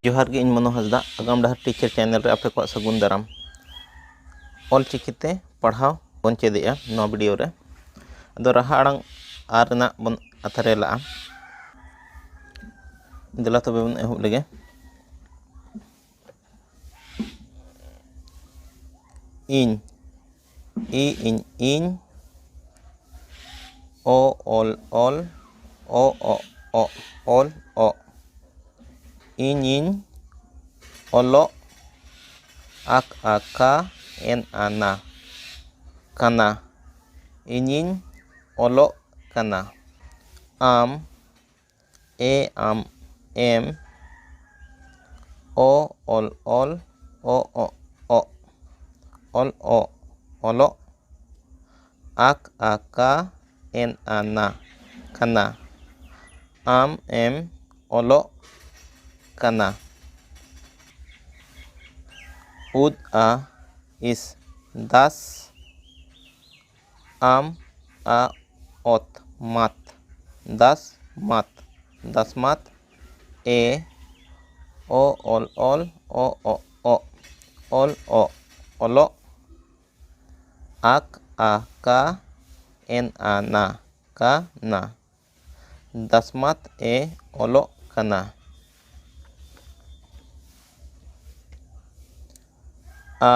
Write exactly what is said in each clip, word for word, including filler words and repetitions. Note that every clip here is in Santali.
ᱡᱚᱦᱟᱨ ᱜᱮ, ᱤᱧ ᱢᱚᱱᱳ ᱦᱟᱸᱥᱫᱟ, ᱟᱜᱟᱢ ᱰᱟᱦᱟᱨ ᱴᱤᱪᱟᱨ ᱪᱮᱱᱮᱞ ᱨᱮ ᱟᱯᱮ ᱠᱚᱣᱟᱜ ᱥᱟᱹᱜᱩᱱ ᱫᱟᱨᱟᱢ᱾ ᱚᱞ ᱪᱤᱠᱤ ᱛᱮ ᱯᱟᱲᱦᱟᱣ ᱵᱚᱱ ᱪᱮᱫᱮᱜᱼᱟ ᱱᱚᱣᱟ ᱵᱷᱤᱰᱤᱭᱳ ᱨᱮ᱾ ᱟᱫᱚ ᱨᱟᱦᱟ ᱟᱲᱟᱝ ᱟᱨ ᱨᱮᱱᱟᱜ ᱵᱚᱱ ᱟᱛᱟᱨ ᱞᱟᱜᱼᱟ᱾ ᱫᱮᱞᱟ ᱛᱚᱵᱮ ᱵᱚᱱ ᱮᱦᱚᱵ ᱞᱮᱜᱮ᱾ ᱤᱧ, ᱤ ᱤᱧ ᱤᱧ, ᱚ ᱚᱞ ᱚᱞ, ᱚ ᱚ ᱚ, ᱚᱞ ᱚ᱾ ᱤᱧᱤᱧ ᱚᱞᱚᱜ, ᱟᱠ ᱟ ᱠᱟ, ᱮᱱ ᱟ ᱱᱟ, ᱠᱟᱱᱟ᱾ ᱤᱧᱤᱧ ᱚᱞᱚᱜ ᱠᱟᱱᱟ᱾ ᱟᱢ, ᱮ ᱟᱢ ᱮᱢ, ᱚ ᱚᱞ ᱚᱞ, ᱚ ᱚ ᱚ, ᱚᱞ ᱚ, ᱚᱞᱚᱜ, ᱟᱠ ᱟ ᱠᱟ, ᱮᱱ ᱟ ᱱᱟ, ᱠᱟᱱᱟ᱾ ᱟᱢ ᱮᱢ ᱚᱞᱚᱜ ᱠᱟᱱᱟ᱾ ᱩᱫ ᱟ ᱤᱥ, ᱫᱟᱥ᱾ ᱟᱢ ᱟ ᱚᱛ ᱢᱟᱛ, ᱫᱟᱥ ᱢᱟᱛ, ᱫᱟᱥ ᱢᱟᱛ᱾ ᱮ ᱚ ᱚᱞ ᱚᱞ, ᱚ ᱚ ᱚ, ᱚᱞ ᱚ, ᱚᱞᱚᱜ᱾ ᱟᱠ ᱟ ᱠᱟ, ᱮᱱ ᱟ ᱱᱟ, ᱠᱟᱱᱟ᱾ ᱫᱟᱥᱢᱟᱛ ᱮ ᱚᱞᱚᱜ ᱠᱟᱱᱟ᱾ ᱟ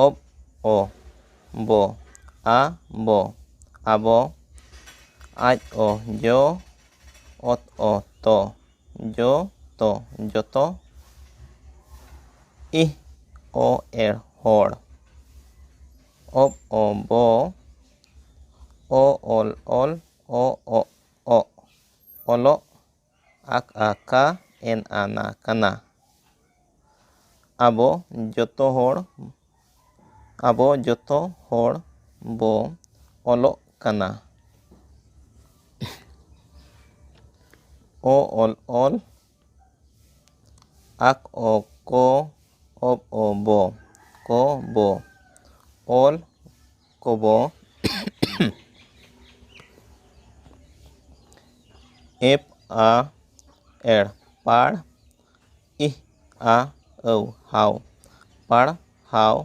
ᱚᱵ ᱚ, ᱵᱚ, ᱟ ᱵᱚ, ᱟᱵᱚ᱾ ᱟᱡ ᱚ ᱡᱚ, ᱚᱛ ᱚ ᱛᱚ, ᱡᱚ ᱛᱚ, ᱡᱚᱛᱚ᱾ ᱤᱦ ᱚ ᱮᱲ, ᱦᱚᱲ᱾ ᱚᱵ ᱚ ᱵᱚ, ᱚ ᱚᱞ ᱚᱞ, ᱚ ᱚ ᱚ, ᱚᱞᱚᱜ᱾ ᱟᱠ ᱟ ᱠᱟ, ᱮᱱ ᱟ ᱱᱟ, ᱠᱟᱱᱟ᱾ ᱟᱵᱚ ᱡᱚᱛᱚ ᱦᱚᱲ, ᱟᱵᱚ ᱡᱚᱛᱚ ᱦᱚᱲ ᱵᱚ ᱚᱞᱚᱜ ᱠᱟᱱᱟ᱾ ᱚ ᱚᱞ ᱚᱞ, ᱟᱠ ᱚ ᱠᱚ, ᱚᱵ ᱚ ᱵᱚ, ᱠᱚ ᱵᱚ, ᱚᱞ ᱠᱚᱵᱚ᱾ ᱮᱯ ᱟ ᱮᱲ, ᱯᱟᱲ᱾ ᱤᱦ ᱟ ᱟᱹᱣ ᱦᱟᱣ, ᱯᱟᱲᱦᱟᱣ᱾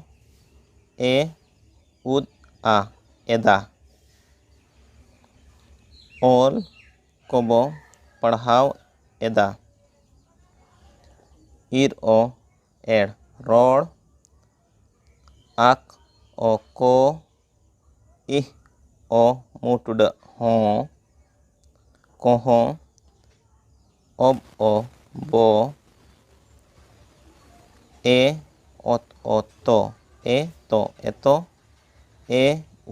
ᱮ ᱩᱫ ᱟ ᱮᱫᱟ, ᱚᱞ ᱠᱚᱵᱚ ᱯᱟᱲᱦᱟᱣ ᱮᱫᱟ᱾ ᱤᱨ ᱚ ᱮᱲ ᱨᱚᱲ, ᱟᱠ ᱚ ᱠᱚ, ᱤᱦ ᱚ ᱢᱩ ᱴᱩᱰᱟᱹᱜ ᱦᱚᱸ, ᱠᱚᱦᱚᱸ, ᱚᱵ ᱚ ᱵᱚ, ᱮ ᱚᱛ ᱚ ᱛᱚ, ᱮ ᱛᱚ ᱮᱛᱚ, ᱮ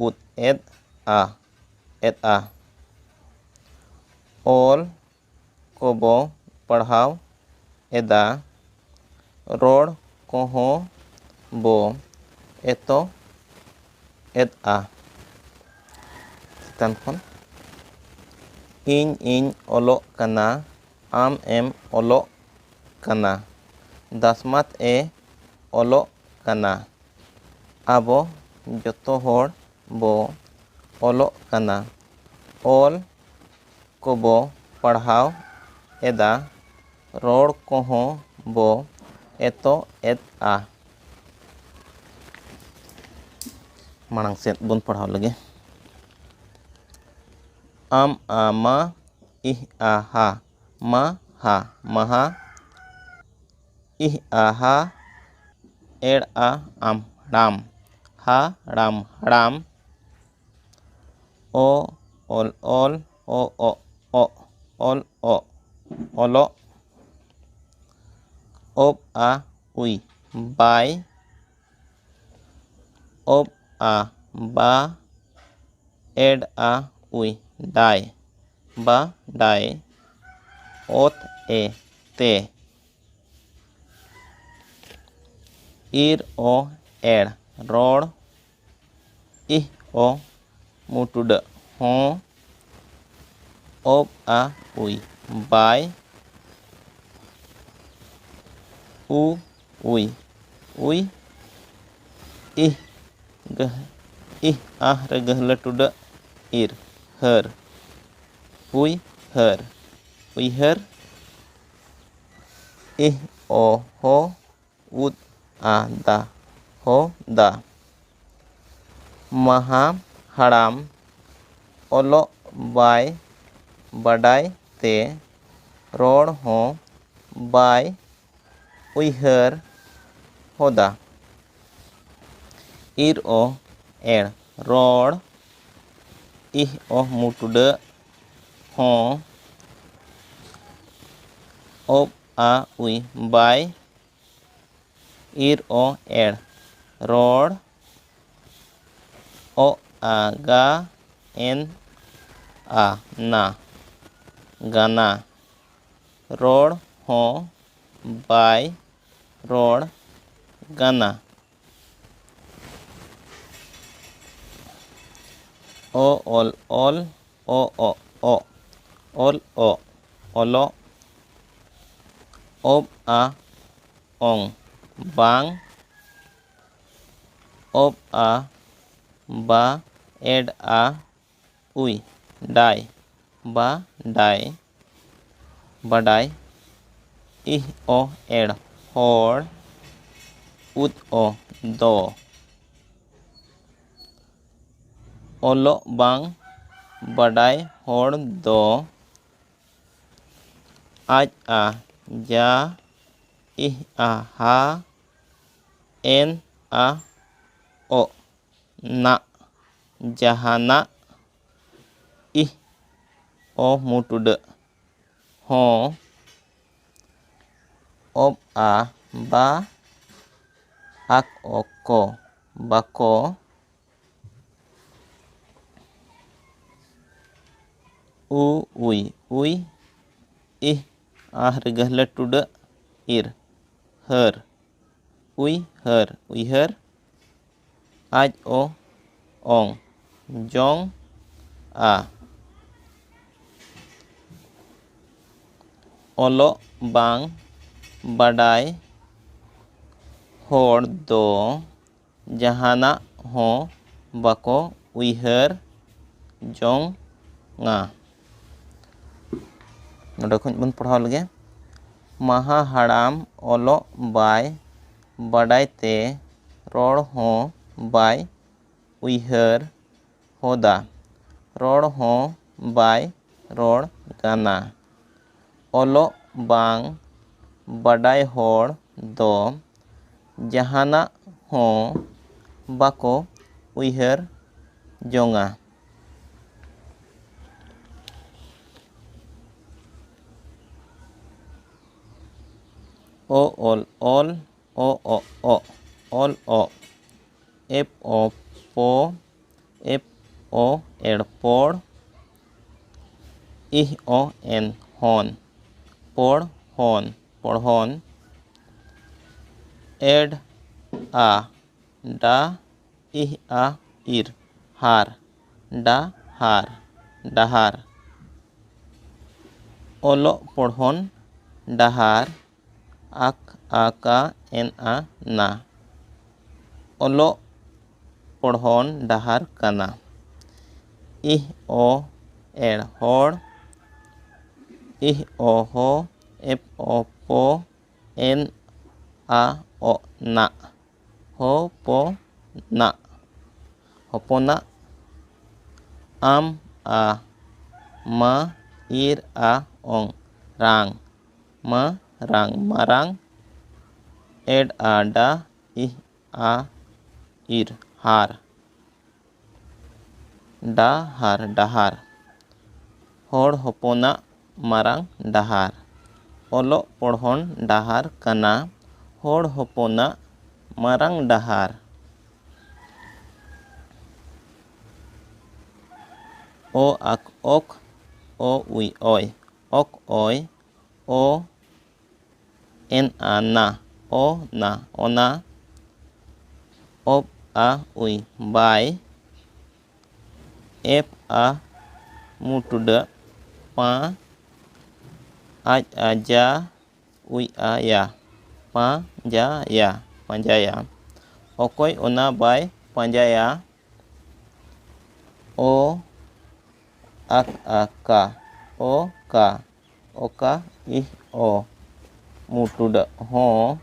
ᱩᱫ ᱮᱫ ᱟ ᱮᱫ ᱟ᱾ ᱚᱞ ᱠᱚᱵᱚ ᱯᱟᱲᱦᱟᱣ ᱮᱫᱟ, ᱨᱚᱲ ᱠᱚᱦᱚᱸ ᱵᱚ ᱮᱛᱚ ᱮᱫᱼᱟ᱾ ᱪᱮᱛᱟᱱ ᱠᱷᱚᱱ, ᱤᱧ ᱤᱧ ᱚᱞᱚᱜ ᱠᱟᱱᱟ, ᱟᱢ ᱮᱢ ᱚᱞᱚᱜ ᱠᱟᱱᱟ, ᱫᱟᱥᱢᱟᱛ ᱮ ᱚᱞᱚᱜ ᱠᱟᱱᱟ, ᱟᱵᱚ ᱡᱚᱛᱚ ᱦᱚᱲ ᱵᱚ ᱚᱞᱚᱜ ᱠᱟᱱᱟ᱾ ᱚᱞ ᱠᱚᱵᱚ ᱯᱟᱲᱦᱟᱣ ᱮᱫᱟ, ᱨᱚᱲ ᱠᱚᱦᱚᱸ ᱵᱚ ᱮᱛᱚ ᱮᱫᱼᱟ᱾ ᱢᱟᱲᱟᱝ ᱥᱮᱫ ᱵᱚᱱ ᱯᱟᱲᱦᱟᱣ ᱞᱮᱜᱮ᱾ ᱟᱢ ᱟ ᱢᱟ, ᱤᱦ ᱟ ᱦᱟ, ᱢᱟ ᱦᱟ, ᱢᱟᱦᱟ᱾ ᱤᱦ ᱟ ᱦᱟ, ᱮᱲ ᱟ ᱟᱢ, ᱲᱟᱢ, ᱦᱟ ᱲᱟᱢ, ᱦᱟᱲᱟᱢ᱾ ᱚ ᱚᱞ ᱚᱞ, ᱚ ᱚ ᱚᱜ, ᱚᱞ ᱚᱜ, ᱚᱞᱚᱜ᱾ ᱚᱵ ᱟ ᱩᱭ, ᱵᱟᱭ᱾ ᱚᱵ ᱟ ᱵᱟ, ᱮᱰ ᱟ ᱩᱭ, ᱰᱟᱭ, ᱵᱟ ᱰᱟᱭ᱾ ᱚᱛ ᱮ ᱛᱮ᱾ ᱤᱨ ᱚ ᱮᱲ ᱨᱚᱲ, ᱤᱦ ᱚ ᱢᱩᱴᱩᱰᱟᱹᱜ ᱦᱚᱸ, ᱚᱵ ᱟ ᱩᱭ, ᱵᱟᱭ᱾ ᱩ ᱩᱭ, ᱩᱭ᱾ ᱤᱦ ᱜᱟᱹᱦ-, ᱤᱦ ᱟᱦ ᱨᱮ ᱜᱟᱹᱦᱞᱟᱹ ᱴᱩᱰᱟᱹᱜ ᱤᱨ, ᱦᱟᱹᱨ᱾ ᱩᱭᱦᱟᱹᱨ, ᱩᱭᱦᱟᱹᱨ᱾ ᱤᱦ ᱚ ᱦᱚ ᱩᱫ ᱟ ᱫᱟ ᱦᱚ ᱫᱟ᱾ ᱢᱟᱦᱟ ᱦᱟᱲᱟᱢ ᱚᱞᱚᱜ ᱵᱟᱭ ᱵᱟᱰᱟᱭ ᱛᱮ ᱨᱚᱲ ᱦᱚᱸ ᱵᱟᱭ ᱩᱭᱦᱟᱹᱨ ᱦᱚᱫᱟ᱾ ᱤᱨ ᱚ ᱮᱲ ᱨᱚᱲ, ᱤᱦ ᱚ ᱢᱩᱴᱩᱰᱟᱹᱜ ᱦᱚᱸ, ᱚᱵ ᱟ ᱩᱭ ᱵᱟᱭ, ᱤᱨ ᱚ ᱮᱲ ᱨᱚᱲ, ᱚ ᱟ ᱜᱟ, ᱮᱱ ᱟ ᱱᱟ, ᱜᱟᱱᱟ᱾ ᱨᱚᱲ ᱦᱚᱸ ᱵᱟᱭ ᱨᱚᱲ ᱜᱟᱱᱟ᱾ ᱚ ᱚᱞ ᱚᱞ, ᱚ ᱚ ᱚ, ᱚᱞ ᱚ, ᱚᱞᱚᱜ᱾ ᱚᱵ ᱟ ᱚᱝ, ᱵᱟᱝ᱾ ᱚᱵ ᱟ ᱵᱟ, ᱮᱰ ᱟ ᱩᱭ, ᱰᱟᱭ, ᱵᱟ ᱰᱟᱭ, ᱵᱟᱰᱟᱭ᱾ ᱤᱦ ᱚ ᱮᱲ ᱦᱚᱲ, ᱩᱫ ᱚ ᱫᱚ᱾ ᱚᱞᱚᱜ ᱵᱟᱝ ᱵᱟᱰᱟᱭ ᱦᱚᱲ ᱫᱚ ᱟᱡ ᱟ ᱡᱟ, ᱤᱦ ᱟ ᱦᱟ, ᱮᱱ ᱟ ᱚᱜ, ᱱᱟᱜ, ᱡᱟᱦᱟᱱᱟᱜ᱾ ᱤᱦ ᱚ ᱢᱩᱴᱩᱰᱟᱹᱜ ᱦᱚᱸ, ᱚᱵ ᱟ ᱵᱟ, ᱟᱠ ᱚ ᱠᱚ, ᱵᱟᱠᱚ᱾ ᱩ ᱩᱭ ᱩᱭ, ᱤᱦ ᱟᱦ ᱨᱮ ᱜᱟᱹᱦᱞᱟᱹ ᱴᱩᱰᱟᱹᱜ ᱤᱨ, ᱦᱟᱹᱨ, ᱩᱭᱦᱟᱹᱨ, ᱩᱭᱦᱟᱹᱨ᱾ ᱟᱡ ᱚ ᱚᱝ, ᱡᱚᱝ ᱟ᱾ ᱚᱞᱚᱜ ᱵᱟᱝ ᱵᱟᱰᱟᱭ ᱦᱚᱲ ᱫᱚ ᱡᱟᱦᱟᱱᱟᱜ ᱦᱚᱸ ᱵᱟᱠᱚ ᱩᱭᱦᱟᱹᱨ ᱡᱚᱝᱟ᱾ ᱱᱚᱰᱮ ᱠᱷᱚᱱ ᱵᱚᱱ ᱯᱟᱲᱦᱟᱣ ᱞᱮᱜᱮ᱾ ᱢᱟᱦᱟ ᱦᱟᱲᱟᱢ ᱚᱞᱚᱜ ᱵᱟᱭ ᱵᱟᱰᱟᱭ ᱛᱮ ᱨᱚᱲ ᱦᱚᱸ ᱵᱟᱭ ᱩᱭᱦᱟᱹᱨ ᱦᱚᱫᱟ, ᱨᱚᱲ ᱦᱚᱸ ᱵᱟᱭ ᱨᱚᱲ ᱜᱟᱱᱟ᱾ ᱚᱞᱚᱜ ᱵᱟᱝ ᱵᱟᱰᱟᱭ ᱦᱚᱲ ᱫᱚ ᱡᱟᱦᱟᱱᱟᱜ ᱦᱚᱸ ᱵᱟᱠᱚ ᱩᱭᱦᱟᱹᱨ ᱡᱚᱝᱟ᱾ ᱚ ᱚᱞ ᱚᱞ, ᱚ ᱚ ᱚᱜ, ᱚᱞ ᱚᱜ, ᱮᱯ ᱚ ᱯᱚ, ᱮᱯ ᱚ ᱮᱲ ᱯᱚᱲ, ᱤᱦ ᱚ ᱮᱱ ᱦᱚᱱ, ᱯᱚᱲ ᱦᱚᱱ, ᱯᱚᱲᱦᱚᱱ, ᱮᱰ ᱟ ᱰᱟ, ᱤᱦ ᱟ ᱤᱨ, ᱦᱟᱨ, ᱰᱟ ᱦᱟᱨ, ᱰᱟᱦᱟᱨ᱾ ᱚᱞᱚᱜ ᱯᱚᱲᱦᱚᱱ ᱰᱟᱦᱟᱨ, ᱟᱠ ᱟ ᱠᱟ ᱮᱱ ᱟ ᱱᱟ᱾ ᱚᱞᱚᱜ ᱯᱚᱲᱦᱚᱱ ᱰᱟᱦᱟᱨ ᱠᱟᱱᱟ᱾ ᱤᱦ ᱚ ᱮᱲ ᱦᱚᱲ, ᱤᱦ ᱚ ᱦᱚ, ᱮᱯ ᱚ ᱯᱚ, ᱮᱱ ᱟ ᱚᱜ ᱱᱟᱜ, ᱦᱚᱯᱚᱱᱟᱜ, ᱦᱚᱯᱚᱱᱟᱜ᱾ ᱟᱢ ᱟ ᱢᱟ, ᱤᱨ ᱟ ᱚᱝ ᱨᱟᱝ, ᱢᱟ ᱨᱟᱝ ᱢᱟᱨᱟᱝ᱾ ᱮᱰ ᱟ ᱰᱟ, ᱤᱦ ᱟ ᱤᱨ ᱦᱟᱨ, ᱰᱟᱦᱟᱨ ᱰᱟᱦᱟᱨ᱾ ᱦᱚᱲ ᱦᱚᱯᱚᱱᱟᱜ ᱢᱟᱨᱟᱝ ᱰᱟᱦᱟᱨ᱾ ᱚᱞᱚᱜ ᱯᱚᱲᱦᱚᱱ ᱰᱟᱦᱟᱨ ᱠᱟᱱᱟ ᱦᱚᱲ ᱦᱚᱯᱚᱱᱟᱜ ᱢᱟᱨᱟᱝ ᱰᱟᱦᱟᱨ᱾ ᱚ ᱟᱠ ᱚᱠ, ᱚ ᱩᱭ ᱚᱭ, ᱚᱠ ᱚᱭ, ᱚ ᱮᱱ ᱟ ᱱᱟ, ᱚ ᱱᱟ, ᱚᱱᱟ᱾ ᱚᱯ ᱟ ᱩᱭ ᱵᱟᱭ, ᱮᱯ ᱟ ᱢᱩ ᱴᱩᱰᱟᱹᱜ, ᱯᱟ ᱟᱡ ᱟ ᱡᱟ, ᱩᱭ ᱟ ᱭᱟ, ᱯᱟᱸᱡᱟᱭᱟ, ᱯᱟᱸᱡᱟᱭᱟ᱾ ᱚᱠᱚᱭ ᱚᱱᱟ ᱵᱟᱭ ᱯᱟᱸᱡᱟᱭᱟ? ᱚ ᱟᱠ ᱟ ᱠᱟ, ᱚ ᱠᱟ, ᱚᱠᱟ, ᱤᱦ ᱚ, ᱢᱩᱴᱩᱰᱟᱹᱜ ᱦᱚᱸ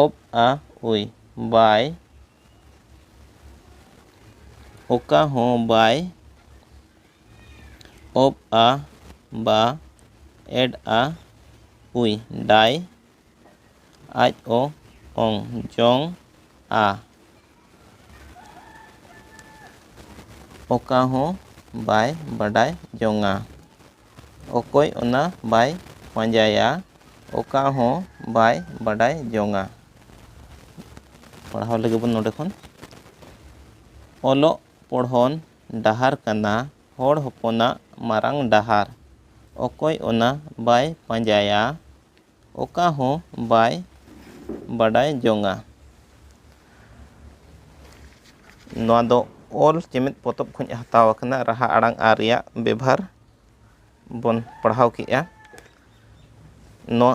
ᱚᱵ ᱟ ᱩᱭ ᱵᱟᱭ, ᱚᱠᱟ ᱦᱚᱸ ᱵᱟᱭ ᱚᱵ ᱟ ᱵᱟ ᱮᱰ ᱟ ᱩᱭ ᱰᱟᱭ, ᱟᱡ ᱚ ᱚᱝ ᱡᱚᱝ ᱟ, ᱚᱠᱟ ᱦᱚᱸ ᱵᱟᱭ ᱵᱟᱰᱟᱭ ᱡᱚᱝᱟ᱾ ᱚᱠᱚᱭ ᱚᱱᱟ ᱵᱟᱭ ᱯᱟᱸᱡᱟᱭᱟ, ᱚᱠᱟ ᱦᱚᱸ ᱵᱟᱭ ᱵᱟᱰᱟᱭ ᱡᱚᱝᱟ᱾ ᱯᱟᱲᱦᱟᱣ ᱞᱮᱜᱮ ᱵᱚᱱ ᱱᱚᱰᱮ ᱠᱷᱚᱱ᱾ ᱚᱞᱚᱜ ᱯᱚᱲᱦᱚᱱ ᱰᱟᱦᱟᱨ ᱠᱟᱱᱟ ᱦᱚᱲ ᱦᱚᱯᱚᱱᱟᱜ ᱢᱟᱨᱟᱝ ᱰᱟᱦᱟᱨ᱾ ᱚᱠᱚᱭ ᱚᱱᱟ ᱵᱟᱭ ᱯᱟᱸᱡᱟᱭᱟ, ᱚᱠᱟ ᱦᱚᱸ ᱵᱟᱭ ᱵᱟᱰᱟᱭ ᱡᱚᱝᱟ᱾ ᱱᱚᱣᱟ ᱫᱚ ᱚᱞ ᱪᱮᱢᱮᱫ ᱯᱚᱛᱚᱵ ᱠᱷᱚᱱ ᱦᱟᱛᱟᱣ ᱟᱠᱟᱱᱟ᱾ ᱨᱟᱦᱟ ᱟᱲᱟᱝ ᱟᱹᱨᱤ ᱨᱮᱭᱟᱜ ᱵᱮᱵᱷᱟᱨ ᱵᱚᱱ ᱯᱟᱲᱦᱟᱣ ᱠᱮᱜᱼᱟ᱾ ᱱᱚᱣᱟ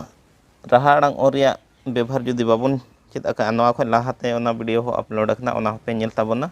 ᱨᱟᱦᱟ ᱟᱲᱟᱝ ᱚᱞ ᱨᱮᱭᱟᱜ ᱵᱮᱵᱷᱟᱨ ᱡᱩᱫᱤ ᱵᱟᱵᱚᱱ ᱪᱮᱫ ᱟᱠᱟᱫᱼᱟ, ᱱᱚᱣᱟ ᱠᱷᱚᱱ ᱞᱟᱦᱟᱛᱮ ᱚᱱᱟ ᱵᱷᱤᱰᱤᱭᱳ ᱦᱚᱸ ᱟᱯᱞᱳᱰ ᱟᱠᱟᱱᱟ, ᱚᱱᱟ ᱦᱚᱸᱯᱮ ᱧᱮᱞ ᱛᱟᱵᱚᱱᱟ᱾